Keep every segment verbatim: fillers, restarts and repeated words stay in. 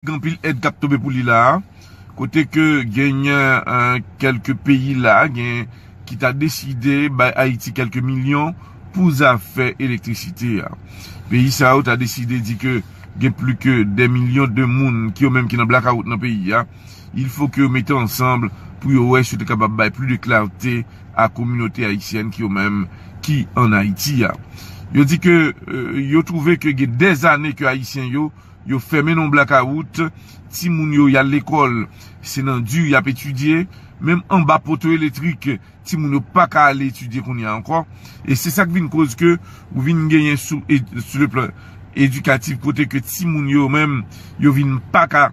Gen anpil èd k ap tonbe pou li la a, kote ke genyen, eh, kèlke peyi la, gen ki ta deside bay Ayiti kèlke milyon pou zafè elektrisite a. Peyi sa yo ta deside di ke gen plis ke de milyon de moun ki yo menm ki nan blakawout nan peyi a. Il fo ke yo mete ansanm pou yo wè si yo te kapab bay plis de klarte a kominote ayisyèn ki yo menm ki ann Ayiti a. Yo di ke, eh, yo twouve ke gen dèzane ke Ayisyen yo, yo fèmen nan yon blakawout, timoun yo y al lekòl, se nan di y ap etidye, menm anba poto eletrik, timoun yo pa ka ale etidye kounye a ankò. E se sa k vin koz ke ou vin genyen sou, ed-, sou le plan edikatif kote ke timoun yo menm, yo vin pa ka,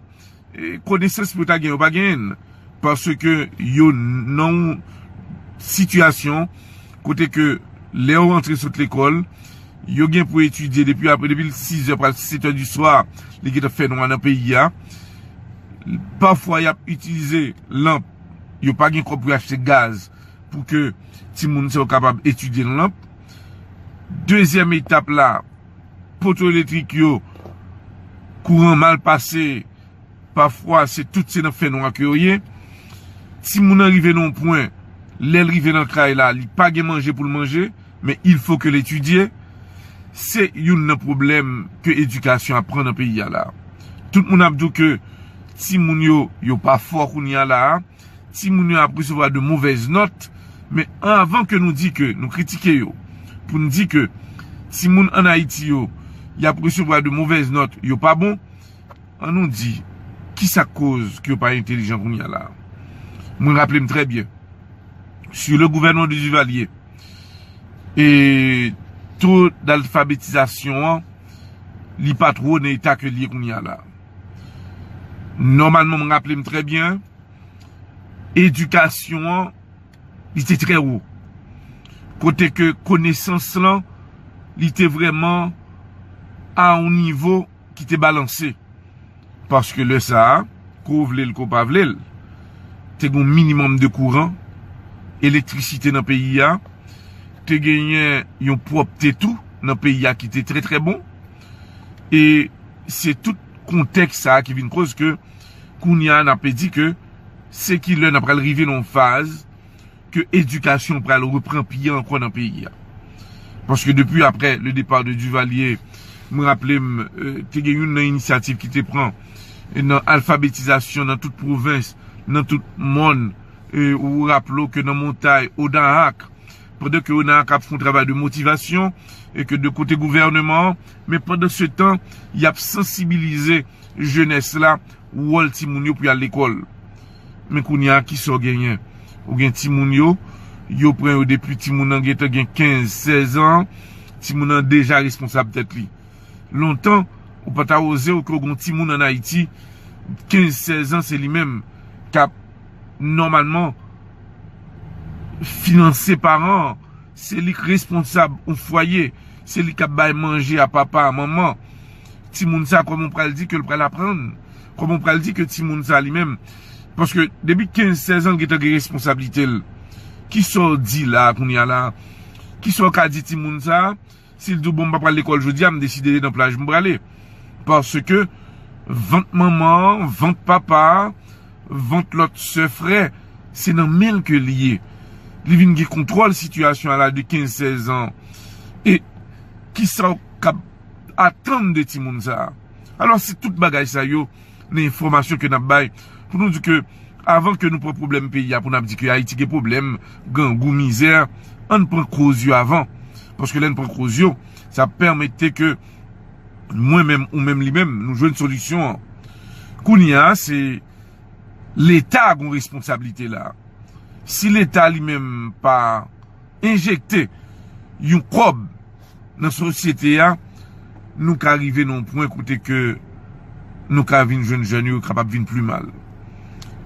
eh, konesans pou yo ta gen, yo pa genyen. Paske yo nan yon sitiyasyon kote ke lè yo rantre sot lekòl, yo gen pou etidye depi apre, depi sizè pral setè di swa, li gentan fè nwa nan peyi a. Pafwa y ap itilize lanp, yo pa gen kòb pou y achte gaz pou ke timoun sa yo kapab etidye nan lanp. Dezyèm etap la, poto eletrik yo, kouran mal pase, pafwa se tout se nan fènwa ke yo ye. Timoun nan rive nan yon pwen, lè l rive nan kay la, li pa gen manje pou l manje, men il fo ke l etidye. Se youn nan pwoblèm ke edikasyon ap pran nan peyi a la. Tout moun ap di w ke timoun yo, yo pa fò kounye a la a. Timoun yo ap resevwa de movèz nòt, men anvan ke nou di ke nou kritike yo, pou n di ke timoun ann Ayiti yo, y ap resevwa de movèz nòt, yo pa bon, ann nou di, kisa k koz ke yo pa entelijan kounye a la a? Mwen raple m trè byen, sou le gouvènman de Duvalier, e to dalfabetizasyon an, li pa two nan eta ke l ye kounye a la. Nòmalman, mwen raple m trè byen, edikasyon an, li te trè wo. Kote ke konesans lan, li te vrèman a yon nivo ki te balanse. Paske lè sa a, ke w vle l, ke w pa vle l, te gen yon minimòm de kouran, elektrisite nan peyi a, te genyen yon pwòpte tou nan peyi a ki te trè, trè bon. E se tout kontèks sa a ki vin koz ke kounye a n ap di ke se ki lè n ap pral rive nan yon faz ke edikasyon pral repran pye ankò nan peyi a. Paske depi apre le départ de Duvalier, mwen raple m, eh, te gen youn nan inisyativ ki te pran, eh, nan alfabetizasyon nan tout pwovens, nan tout mòn, eh, ou raple w ke nan montay, Odanhak, pandan ke Odanhak ap fè yon travay de motivasyon, e ke de kote gouvènman an, men pandan se tan, y ap sansibilize jenès la, wòl timoun yo pou y al lekòl. Men kounye a, kisa w genyen? Ou gen timoun yo, yo pran yo depi timoun nan gentan gen kenz, sèz an, timoun nan deja responsab tèt li. Lontan, ou pa ta oze w ke w gen yon timoun ann Ayiti, kenz, sèz an, se li menm k ap nòmalman finanse paran an, se li k responsab yon fwaye, se li k ap bay manje a papa, a manman. Timoun sa, kòman w pral di ke l pral aprann? Kòman w pral di ke timoun sa li menm? Paske depi kenz, sèz an, l gentan gen responsablite l. Kisa w di la a kounye a la a? Kisa w ka di timoun sa a? Si l di w, "Bon, m pa pral lekòl jodi a, m deside nan plaj m prale." Paske vant manman an, vant papa a, vant lòt sè frè, se nan men l ke li ye. Li vin gen kontwòl sitiyasyon a la de kenz, sèz an. E kisa w k ap atann de timoun sa a? Alò, se tout bagay sa yo, nan enfòmasyon ke n ap bay, pou nou di ke avan ke nou pran pwoblèm peyi a, pou n ap di ke Ayiti gen pwoblèm, grangou, mizè, ann pran koz yo avan. Paske lè n pran koz yo, sa ap pèmèt ke mwen menm, ou menm, li menm, nou jwenn solisyon an. Kounye a, se Leta gen yon responsablite la. Si Leta li menm pa enjekte yon kòb nan sosyete a, nou ka rive nan yon pwen kote ke nou ka vin jwenn jèn yo kapab vin pi mal.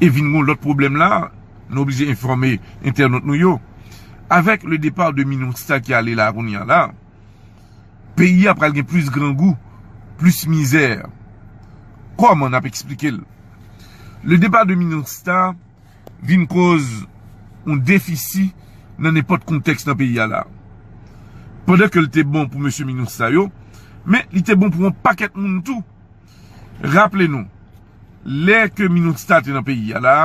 E vin gen yon lòt pwoblèm la, nou oblije enfòme entènot nou yo. Avèk le départ de MINUSTAH ki ale la kounye a la, peyi a pral gen plis grangou, plis mizè. Kòman n ap eksplike l? Le départ de MINUSTAH vin koz yon defisi nan nenpòt kontèks nan peyi a la. Pandan ke l te bon pou mesye MINUSTAH yo, men li te bon pou yon pakèt moun tou. Raple nou, Lè ke MINUSTAH te nan peyi a la,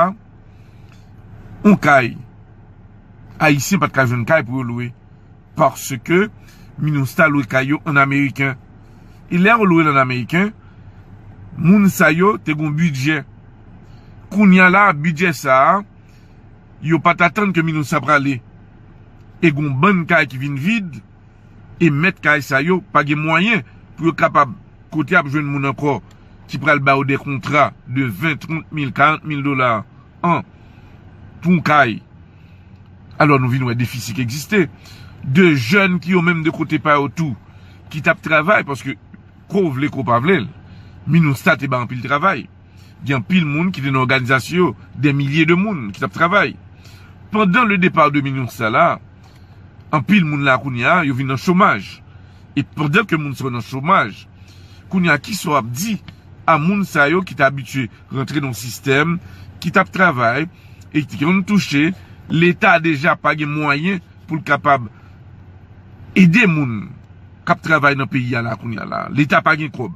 yon kay, Ayisyen pa t ka jwenn kay pou yo lwe, paske MINUSTAH lwe kay yo an ameriken. E lè yo lwe l an ameriken, moun sa yo te gon bidjè. Kounye a la, bidjè sa a, yo pa t atann ke MINUSTAH prale. E gon bann kay ki vin vid, e mèt kay sa yo pa gen mwayen pou yo kapab kote ap jwenn moun ankò ki pral ba yo de kontra de ven, trant mil, karant mil dola an pou yon kay. Alò nou vin wè defisi ki egziste. De jèn ki yo menm de kote pa yo tou, ki t ap travay, paske ko w vle ko w pa vle l, MINUSTAH te bay anpil travay. Gen anpil moun ki te nan òganizasyon yo, de milye de moun ki t ap travay. Pandan le depar de MINUSTAH la, anpil moun la kounye a, yo vin nan chomaj. E pandan ke moun sa yo nan chomaj, kounye a kisa w ap di a moun sa yo ki t abitye rantre nan yon sistèm, ki t ap travay, e ki konn touche, Leta deja pa gen mwayen pou l kapab ede moun k ap travay nan peyi a la kounye a la. Leta pa gen kòb.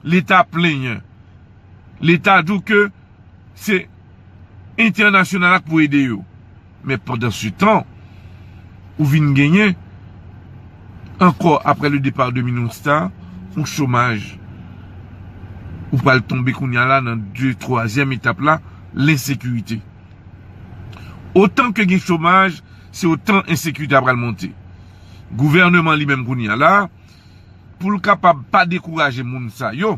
Leta plenyen. Leta di w ke se entènasyonal la k pou ede yo. Men pandan se tan, ou vin genyen, ankò apre le depar de MINUSTAH, yon chomaj. Ou pral tonbe kounye a la nan de, twazyèm etap la, lensekirite. Otan ke gen chomaj, se otan ensekirite a pral monte. Gouvèneman li menm kounye a la, pou l kapab pa dekouraje moun sa yo,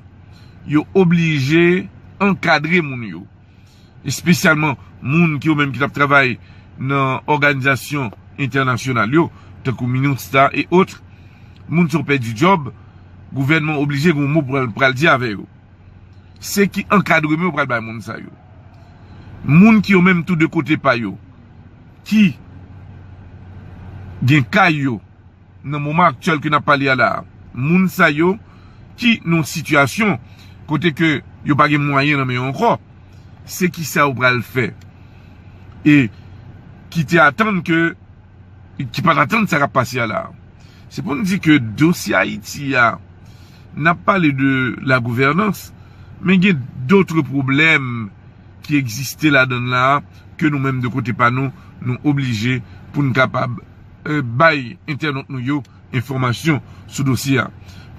yo oblije ankadre moun yo. Espesyalman moun ki yo menm ki t ap travay nan òganizasyon entènasyonal yo, tankou MINUSTAH e otre, moun sa yo pèdi djòb, gouvènman oblije gen yon mo pral, pral di avè yo. Se ki ankadreman yo pral bay moun sa yo. Moun ki yo menm tou de kote pa yo, ki gen kay yo, nan moman aktyèl ke n ap pale a la a, moun sa yo ki nan yon sitiyasyon kote ke yo pa gen mwayen nan men yo ankò, se ki sa yo pral fè? E ki te atann ke, ki pa t atann sa k ap pase a la a. Se pou n di ke dosye Ayiti a, n ap pale de la gouvènans, men gen dòt pwoblèm ki egziste ladan l la a, ke nou menm de kote pa nou, nou oblije pou n kapab, eh, bay entènot nou yo enfòmasyon sou dosye a.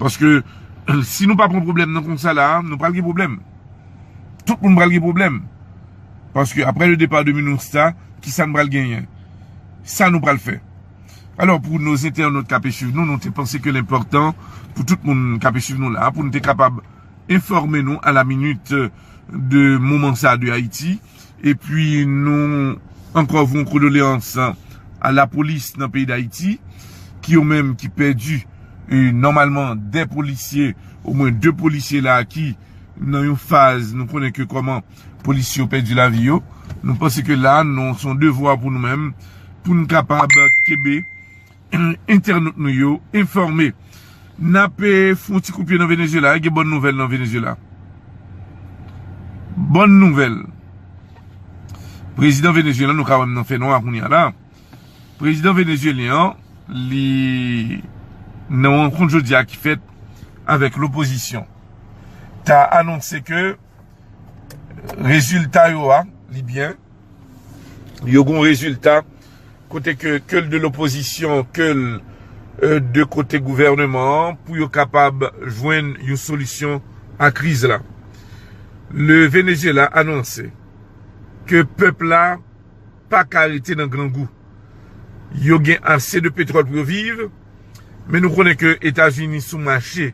Paske, eh, si nou pa pran pwoblèm nan konsa la a, nou pral gen pwoblèm. Tout moun pral gen pwoblèm. Paske apre le depar de MINUSTAH, kisa n pral genyen? Sa nou pral fè? Alò, pou nos entènot k ap swiv nou, nou te panse ke l enpòtan pou tout moun k ap swiv nou la, pou nou te kapab enfòme nou a la minit de moman sa de Ayiti. Epi nou ankò voye yon kondoleyans a lapolis nan peyi Dayiti, ki yo menm ki pèdi, e, nòmalman, de polisye, omwen de polisye la ki nan yon faz, nou konnen ke kòman polisye yo pèdi lavi yo. Nou panse ke la, nou, se yon devwa pou nou menm, pou n kapab kenbe entènot nou yo enfòme. N ap, eh, fè yon ti koupye nan Venezuela. Gen bòn nouvèl nan Venezuela. Bòn nouvèl. Prezidan venezuelyen, nou ka wè m nan fènwa kounye a la. Prezidan venezuelyen an, li nan rankont jodi a ki fèt avèk lopozisyon, ta anonse ke rezilta yo a, li byen, yo gon rezilta kote ke, ke l de lopozisyon, ke l, euh, de kote gouvèneman an, pou yo kapab jwenn yon solisyon a kriz la. Le Venezuela anonse ke pèp la pa ka rete nan grangou. Yo gen ase de petwòl pou yo viv, men nou konnen ke Etazini sou mache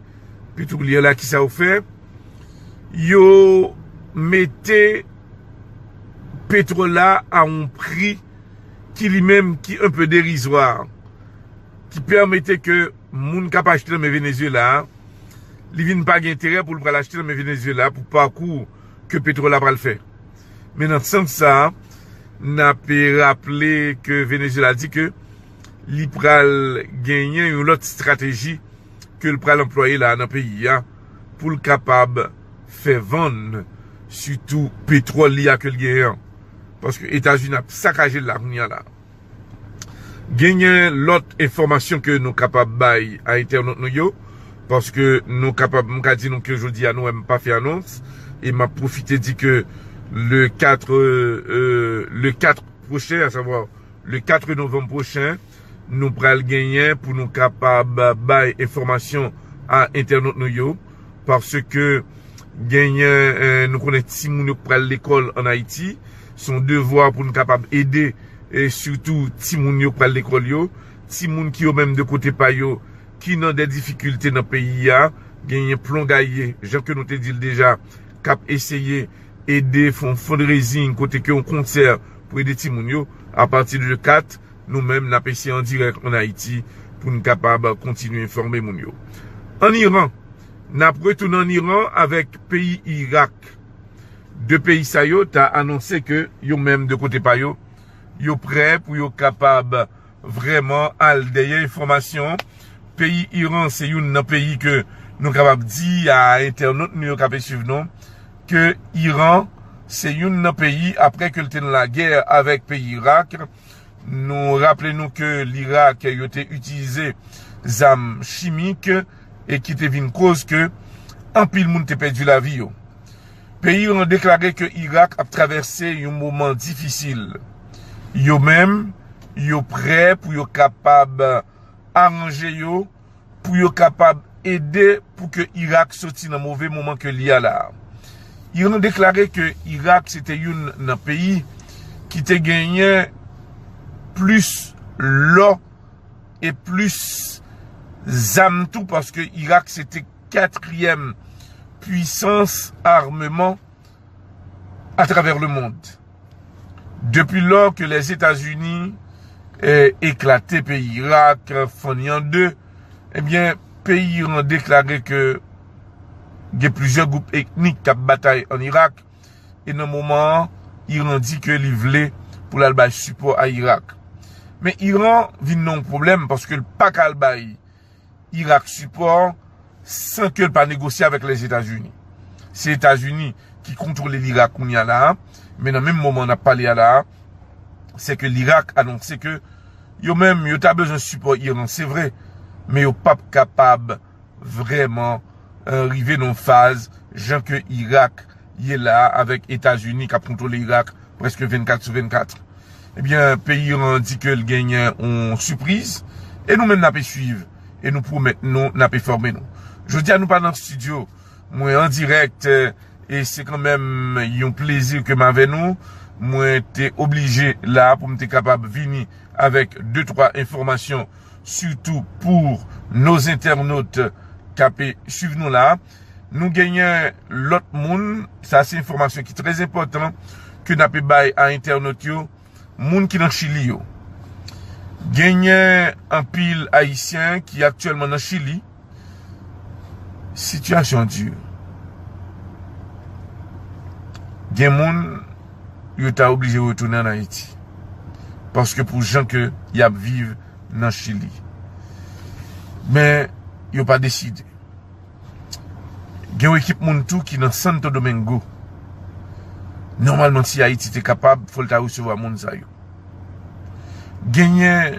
petwolyè la, kisa yo fè? Yo mete petwòl la a yon pri ki li menm ki un peu dérisoire, ki pèmete ke moun k ap achte nan men Venezuela a, li vin pa gen enterè pou l pral achte nan men Venezuela pou pakou ke petwòl la pral fè. Men nan sans sa a, n ap raple ke Venezuela di ke li pral genyen yon lòt estrateji ke l pral anplwaye la nan peyi a pou l kapab fè vann sitou petwòl li a ke l genyen an. Paske Etazini ap sakaje l la kounye a la. Genyen lòt enfòmasyon ke nou kapab bay a entènot nou yo, paske nou kapab, m ka di nou ke jodi a nou wè m pa fè anons, E m ap pwofite di ke le quatre, euh, le quatre prochen, à savoir le quatre novembre prochain, nou pral genyen pou nou kapab bay enfòmasyon a entènot nou yo, paske genyen, eh, nou konnen timoun yo k pral lekòl ann Ayiti, se yon devwa pou nou kapab ede, e sitou timoun yo k pral lekòl yo, timoun ki yo menm de kote pa yo, ki nan de difikilte nan peyi a, genyen Plon Gaye, jan ke nou te di l deja, k ap eseye ede fè yon fundraising kote ke yon konsè pou ede timoun yo. Apati de kat, nou menm n ap eseye an dirèk ann Ayiti pou n kapab kontinye enfòme moun yo. Ann Iran, n ap retounen ann Iran avèk peyi Irak. De peyi sa yo ta anonse ke yo menm de kote pa yo, yo prè pou yo kapab vrèman al dèyè enfòmasyon. Peyi Iran se youn nan peyi ke nou kapab di a entènot nou yo k ap swiv nou, ke Iran se youn nan peyi, apre ke l te nan lagè avèk peyi Irak, nou raple nou ke Lirak yo te itilize zam chimik e ki te vin koz ke anpil moun te pèdi lavi yo. Peyi Iran deklare ke Irak ap travèse yon moman difisil. Yo menm, yo prè pou yo kapab aranje yo, pou yo kapab ede pou ke Irak soti nan move moman ke li a la a. Iran deklare ke Irak se te youn nan peyi ki te genyen plis lò e plis zam tou, paske Irak se te katriyèm pwisans ameman atravè lemonn. Depi lò ke Lèzetazini, eh, eklate peyi Irak, fann li an de, ebyen, peyi Iran deklare ke gen plizyè gwoup etnik k ap batay ann Irak, e nan moman an, Iran di ke li vle pou l al bay sipò a Irak. Men Iran vin nan yon pwoblèm paske l pa ka al bay Irak sipò san ke l pa negosye avèk Lèzetazini. Se Etazini ki kontwole Lirak kounye a la a, men nan menm moman n ap pale a la a, se ke Lirak anonse ke yo menm, yo ta bezwen sipò Iran, se vre, men yo p ap kapab vrèman, eh, rive nan yon faz jan ke Irak ye la a, avèk Etazini k ap kontwole Irak prèske vennkat sou vennkat. Ebyen, peyi Iran di ke l genyen yon sipriz, e nou menm n ap swiv, e nou pwomèt nou, n ap enfòme nou. Jodi a, nou pa nan estidyo, mwen an dirèk, eh, e se kanmenm yon plezi ke m avè nou. Mwen te oblije la pou m te kapab vini avèk de twa enfòmasyon, sitou pou nos entènot k ap swiv nou la. Nou genyen lòt moun, sa se enfòmasyon ki trè enpòtan ke n ap bay a entènot yo, moun ki nan Chili yo. Genyen anpil Ayisyen ki aktyèlman nan Chili. Sitiyasyon di. Gen moun, yo ta oblije retounen ann Ayiti. Paske pou jan ke y ap viv nan Chili. Men, yo pa deside. Gen yon ekip moun tou ki nan Santo Domingo. Nòmalman, si Ayiti te kapab, fò l ta resevwa moun sa yo. Genyen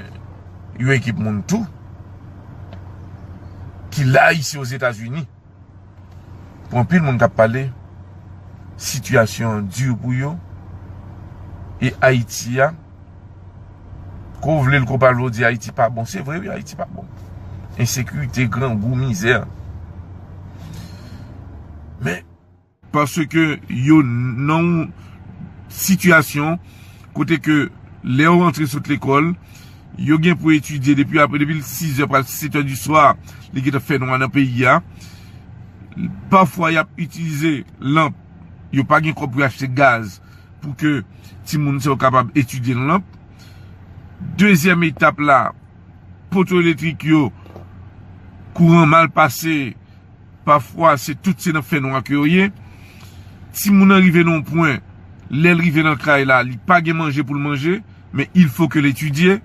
yon ekip moun tou ki la isi Ozetazini. Pou anpil moun k ap pale, sitiyasyon an di pou yo. E Ayiti a, ko w vle l, ko w pa vle, w di Ayiti pa bon. Se vre, wi, Ayiti pa bon. Ensekirite, grangou, mizè. Men, paske yo nan yon sitiyasyon kote ke lè yo rantre sot lekòl, yo gen pou etidye depi apre, depi sizè pral setè di swa, li gentan fè nwa nan peyi a. Pafwa, y ap itilize lanp, yo pa gen kòb pou y achte gaz pou ke timoun sa yo kapab etidye nan lanp. Dezyèm etap la, poto elektrik yo, kouran mal pase, pafwa, se tout se nan fènwa ke yo ye. Timoun nan rive nan yon pwen, lè l rive nan kay la, li pa gen manje pou l manje, men il faut que l etidye.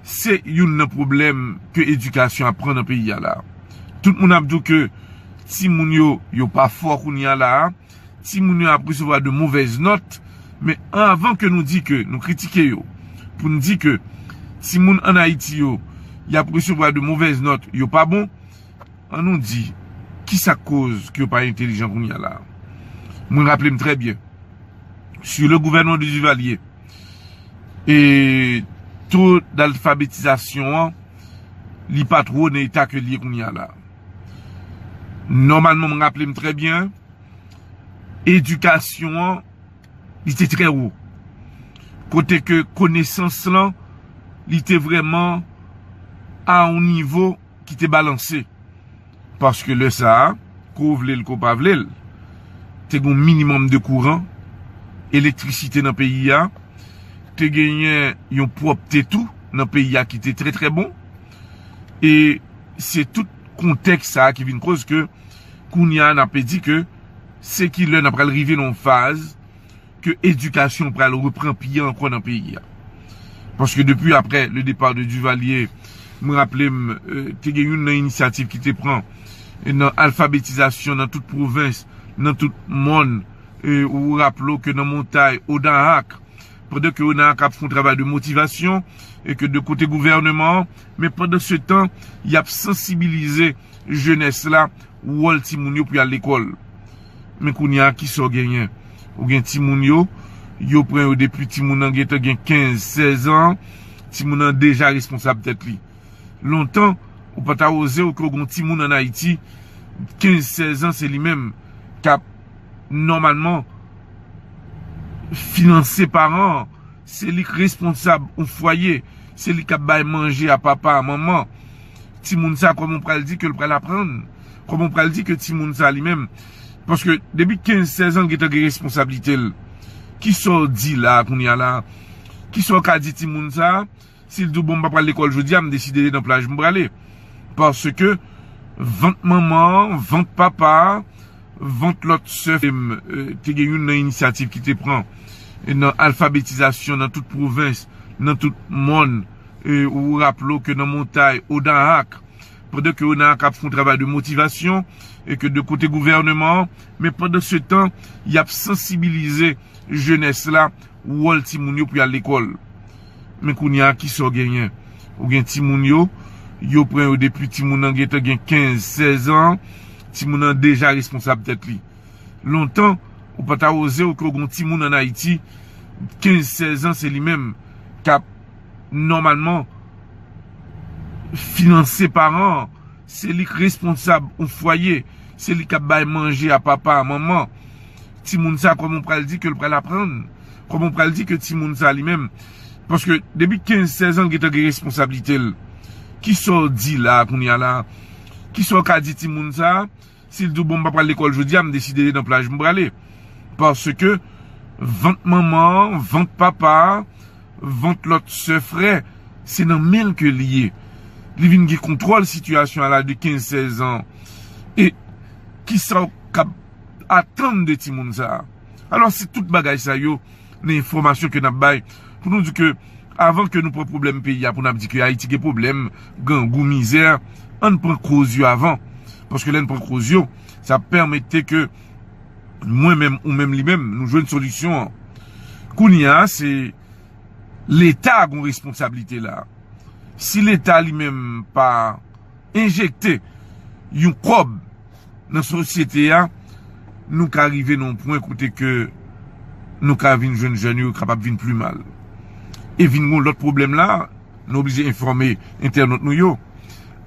Se youn nan pwoblèm ke edikasyon ap pran nan peyi a la. Tout moun ap di w ke timoun yo, yo pa fò kounye a la a. Timoun yo ap resevwa de movèz nòt, men anvan ke nou di ke nou kritike yo, pou n di ke timoun ann Ayiti yo, y ap resevwa de movèz nòt, yo pa bon, an nou di, kisa k koz ke yo pa entelijan kounye a la a? Mwen raple m trè byen, sou le gouvènman de Duvalier, e to d'alfabetizasyon an, li pa two nan eta ke l ye kounye a la. Nòmalman, mwen raple m trè byen, edikasyon an, li te trè wo. Kote ke konesans lan, li te vrèman a yon nivo ki te balanse. Paske lè sa a, ko vle l, ko pa vle l, te gen yon minimòm de kouran, elektrisite nan peyi a, te genyen yon pwòpte tou nan peyi a ki te trè, trè bon. E se tout kontèks sa a ki vin koz ke kounye a n ap di ke se ki lè n ap pral rive nan yon faz ke edikasyon pral repran pye ankò nan peyi a. Paske depi apre le départ de Duvalier, mwen raple m, e, te gen youn nan inisyativ ki te pran, e, nan alfabetizasyon nan tout pwovens, nan tout mòn, e, ou raple w ke nan montay, Onaak, pandan ke Onaak ap fè yon travay de motivasyon, e ke de kote gouvènman an, men pandan se tan, y ap sansibilize jenès la, wòl timoun yo pou y al lekòl. Men kounye a, kisa w genyen? Ou gen timoun yo, yo pran yo depi timoun nan gentan gen kenz, sèz an, timoun nan deja responsab tèt li. Lontan, ou pa ta oze w ke w gen yon timoun ann Ayiti, kenz, sèz an, se li menm k ap nòmalman finanse paran an, se li k responsab yon fwaye, se li k ap bay manje a papa, a manman. Timoun sa, kòman w pral di ke l pral aprann? Kòman w pral di ke timoun sa li menm? Paske depi kenz, sèz an, l gentan gen responsablite l. Kisa w di la, kounye a la? Kisa w ka di timoun sa? Si l di w, "Bon, m pa pral lekòl jodi a, m deside nan plaj m prale." Paske vant manman an, vant papa a, vant lòt sè m, e, te gen youn nan inisyativ ki te pran, e, nan alfabetizasyon nan tout pwovens, nan tout mòn, e, ou raple w ke nan montay, Onaak, pandan ke Onaak ap fè yon travay de motivasyon, e ke de kote gouvènman an, men pandan se tan, y ap sansibilize jenès la, wòl timoun yo pou y al lekòl. Men kounye a, kisa w genyen? Ou gen timoun yo, yo pran yo depi timoun nan gentan gen kenz, sèz an, timoun nan deja responsab tèt li. Lontan, ou pa ta oze w ke w gen yon timoun ann Ayiti, kenz, sèz an, se li menm k ap nòmalman finanse paran an, se li k responsab yon fwaye, se li k ap bay manje a papa, a manman. Timoun sa, kòman w pral di ke l pral aprann? Kòman w pral di ke timoun sa li menm? Paske depi kenz, sèz an, l gentan gen responsablite l. Kisa w di la, kounye a la? Kisa w ka di timoun sa? Si l di w, "Bon, m pa pral lekòl jodi a, m deside nan plaj m prale." Paske vant manman an, vant papa a, vant lòt sè, frè, se nan men l ke li ye. Li vin gen kontwòl sitiyasyon an la de kenz, sèz an. E kisa w k ap atann de timoun sa a? Alò, se tout bagay sa yo, nan enfòmasyon ke n ap bay, pou nou di ke avan ke nou pran pwoblèm peyi a, pou n ap di ke Ayiti gen pwoblèm, grangou, mizè, ann pran koz yo avan. Paske lè n pran koz yo, sa ap pèmèt ke mwen menm, ou menm, li menm, nou jwenn solisyon an. Kounye a, se Leta gen responsablite la. Si Leta li menm pa enjekte yon kòb nan sosyete a, nou ka rive nan yon pwen kote ke nou ka vin jwenn jèn yo kapab vin pli mal. E vin gen lòt pwoblèm la, nou oblije enfòme entènòt nou yo.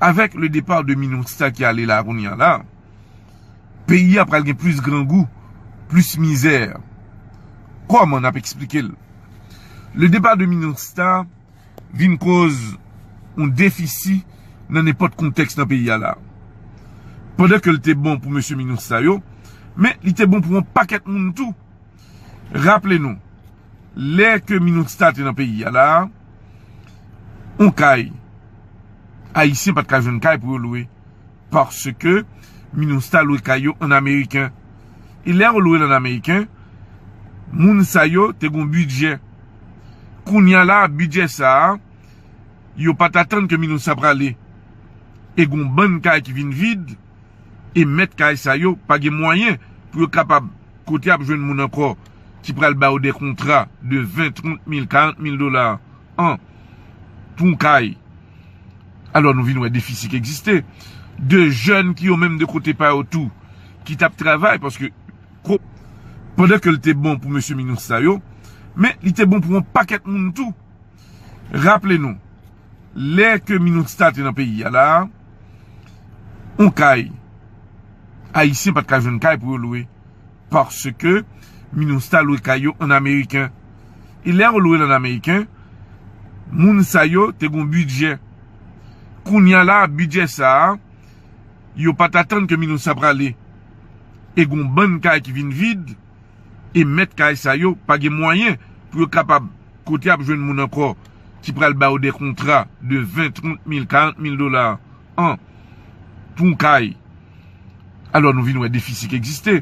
Avèk le départ de MINUSTAH ki ale la kounye a la, peyi a pral gen plis grangou, plis mizè. Kòman n ap eksplike l? Le départ de MINUSTAH vin koz yon defisi nan nenpòt kontèks nan peyi a la. Pandan ke l te bon pou mesye MINUSTAH yo, men li te bon pou yon pakèt moun tou. Raple nou, lè ke MINUSTAH te nan peyi a la, yon kay, Ayisyen pa t ka jwenn kay pou yo lwe. Paske MINUSTAH lwe kay yo an ameriken. E lè yo lwe l an ameriken, moun sa yo te gon bidjè. Kounye a la, bidjè sa a, yo pa t atann ke MINUSTAH prale. E gon bann kay ki vin vid, e mèt kay sa yo pa gen mwayen pou yo kapab, kote y ap jwenn moun ankò ki pral ba yo de kontra de ven, trant mil, karant mil dola an pou yon kay. Alò, nou vin wè defisi ki egziste. De jèn ki yo menm de kote pa yo tou, ki t ap travay, paske ko-, Pandan ke l te bon pou mesye MINUSTAH yo, men li te bon pou yon pakèt moun tou. Raple nou, lè ke MINUSTAH te nan peyi a la, yon kay, Ayisyen pa t ka jwenn kay pou yo lwe. Paske MINUSTAH lwe kay yo an ameriken. E lè yo lwe l an ameriken, moun sa yo te gon bidjè. Kounye a la, bidjè sa a, yo pa t atann ke MINUSTAH prale. E gon bann kay ki vin vid, e mèt kay sa yo pa gen mwayen pou yo kapab kote ap jwenn moun ankò ki pral ba yo de kontra de ven, trant mil, karant mil dola an pou yon kay. Alò nou vin wè defisi ki egziste.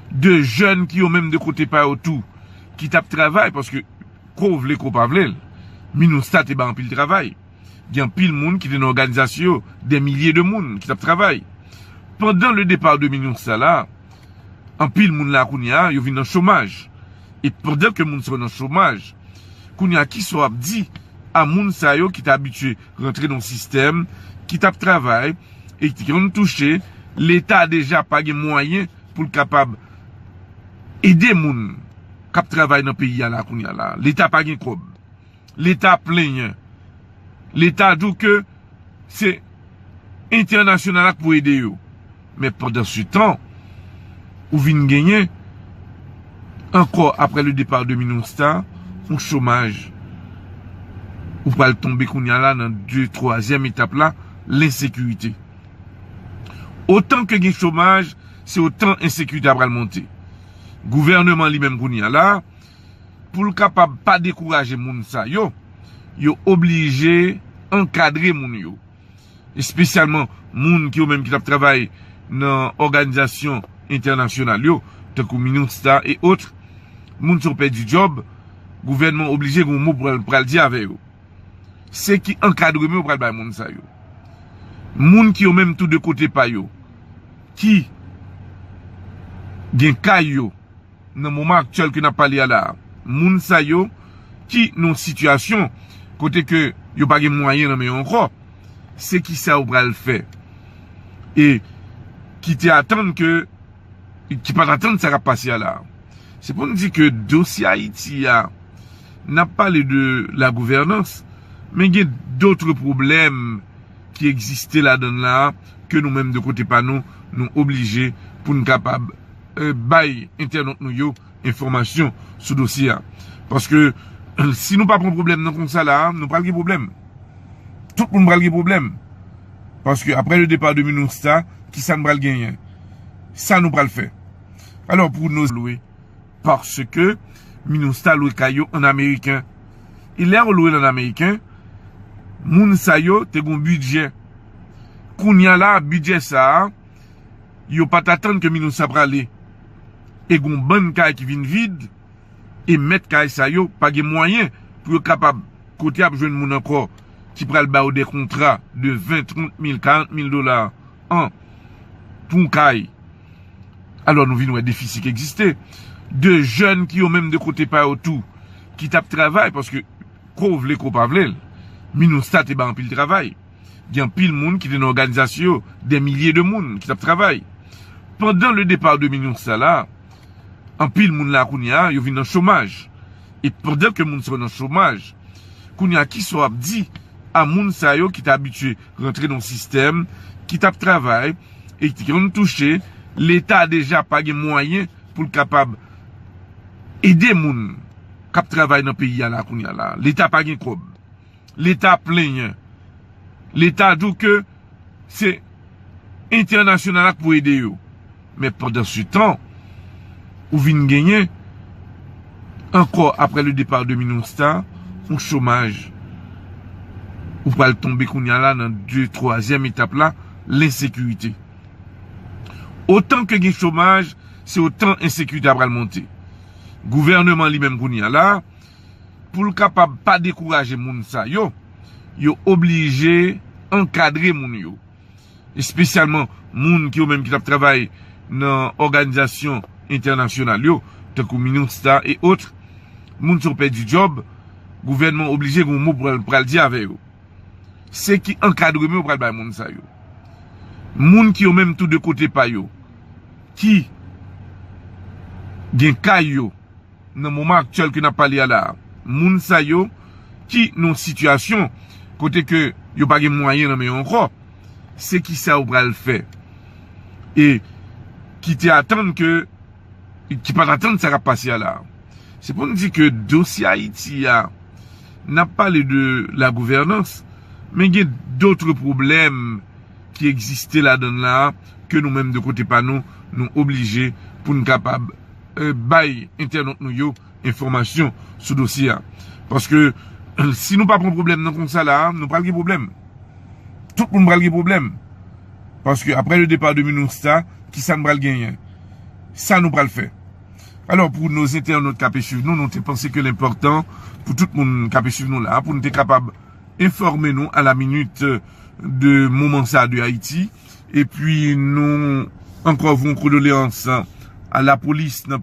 De jèn ki yo menm de kote pa yo tou, ki t ap travay, paske ko w vle, ko w pa vle l, MINUSTAH te bay anpil travay. Gen anpil moun ki te nan òganizasyon yo, de milye de moun ki t ap travay. Pandan le départ de MINUSTAH la, anpil moun la kounye a, yo vin nan chomaj. E pandan ke moun sa yo nan chomaj, kounye a, kisa w ap di a moun sa yo ki t abitye rantre nan sistèm, ki t ap travay, e ki konn touche, Leta deja pa gen mwayen pou l kapab ede moun k ap travay nan peyi a la kounye a la. Leta pa gen kòb. Leta plenyen. Leta di w ke se entènasyonal la k pou ede yo. Men pandan se tan, ou vin genyen ankò, apre le départ de MINUSTAH, yon chomaj. Ou pral tonbe kounye a la nan de, twazyèm etap la, lensekirite. Otan ke gen chomaj, se otan ensekirite a pral monte. Gouvènman li menm kounye a la, pou l kapab pa dekouraje moun sa yo, yo oblije ankadre moun yo. Espesyalman moun ki yo menm ki t ap travay nan òganizasyon entènasyonal yo, tankou MINUSTAH e otre. Moun sa yo pèdi djòb, gouvènman oblije gen yon mo pral, pral di avè yo. Se ki ankadreman yo pral bay moun sa yo. Moun ki yo menm tou de kote pa yo, ki gen kay yo, nan moman aktyèl ke n ap pale a la, moun sa yo ki nan yon sitiyasyon kote ke yo pa gen mwayen nan men yo ankò, se ki sa yo pral fè? E ki te atann ke, ki pa t atann sa k ap pase a la. Se pou n di ke dosye Ayiti a, n ap pale de la gouvènans, men gen dotre pwoblèm ki egziste ladan l la, ke nou menm de kote pa nou, nou oblije pou n kapab, eh, bay entènot nou yo enfòmasyon sou dosye a. Paske, si nou pa pran pwoblèm nan konsa la, nou pral gen pwoblèm. Tout moun pral gen pwoblèm. Paske apre le départ de MINUSTAH, kisa n pral genyen? Sa nou pral fè? Alò, pou nou lwe, paske MINUSTAH lwe kay yo an ameriken. E lè yo lwe l an ameriken, moun sa yo te gon bidjè. Kounye a la, bidjè sa a, yo pa t atann ke MINUSTAH prale. E gon bann kay ki vin vid, e mèt kay sa yo pa gen mwayen pou yo kapab kote ap jwenn moun ankò ki pral ba yo de kontra de ven, trant mil, karant mil dola an pou yon kay. Alò nou vin wè defisi ki egziste. De jèn ki yo menm de kote pa yo tou, ki t ap travay, paske ko w vle, ko w pa vle l, MINUSTAH te bay anpil travay. Gen anpil moun ki te nan òganizasyon yo, de milye de moun ki t ap travay. Pandan le départ de MINUSTAH la, anpil moun la kounye a, yo vin nan chomaj. E pandan ke moun sa yo nan chomaj, kounye a, kisa w ap di a moun sa yo ki t abitye rantre nan sistèm, ki t ap travay, e ki konn touche, Leta deja pa gen mwayen pou l kapab ede moun k ap travay nan peyi a la kounye a la. Leta pa gen kòb. Leta plenyen. Leta di w ke se entènasyonal la k pou ede yo. Men pandan se tan, ou vin genyen ankò, apre le départ de MINUSTAH, yon chomaj. Ou pral tonbe kounye a la nan de, twazyèm etap la, lensekirite. Otan ke gen chomaj, se otan ensekirite a pral monte. Gouvènman li menm kounye a la, pou l kapab pa dekouraje moun sa yo, yo oblije ankadre moun yo. Espesyalman moun ki yo menm ki t ap travay nan òganizasyon entènasyonal yo, tankou MINUSTAH e otre. Moun sa yo pèdi djòb, gouvènman oblije gen yon mo pral, pral di avè yo. Se ki ankadreman yo pral bay moun sa yo. Moun ki yo menm tou de kote pa yo, ki gen kay yo nan moman aktyèl ke n ap pale a la a. Moun sa yo ki nan yon sitiyasyon kote ke yo pa gen mwayen nan men yo ankò, se ki sa yo pral fè? E ki te atann ke, ki pa t atann sa k ap pase a la a. Se pou n di ke dosye Ayiti a, n ap pale de la gouvènans, men gen dòt pwoblèm ki egziste ladan l la a, ke nou menm de kote pa nou, nou oblije pou n kapab eh, bay entènòt nou yo enfòmasyon sou dosye a. Paske si nou pa pran pwoblèm nan konsa la a, nou pral gen pwoblèm. Tout moun pral gen pwoblèm. Paske apre le départ de MINUSTAH, ki sa n pral genyen? Sa nou pral fè? Alò, pou nos entènòt k ap swiv nou, nou te panse ke l enpòtan pou tout moun k ap swiv nou la a, pou nou te kapab enfòme nou a la minit de moman sa a de Ayiti. Epi nou ankò voye yon kondoleyans a lapolis nan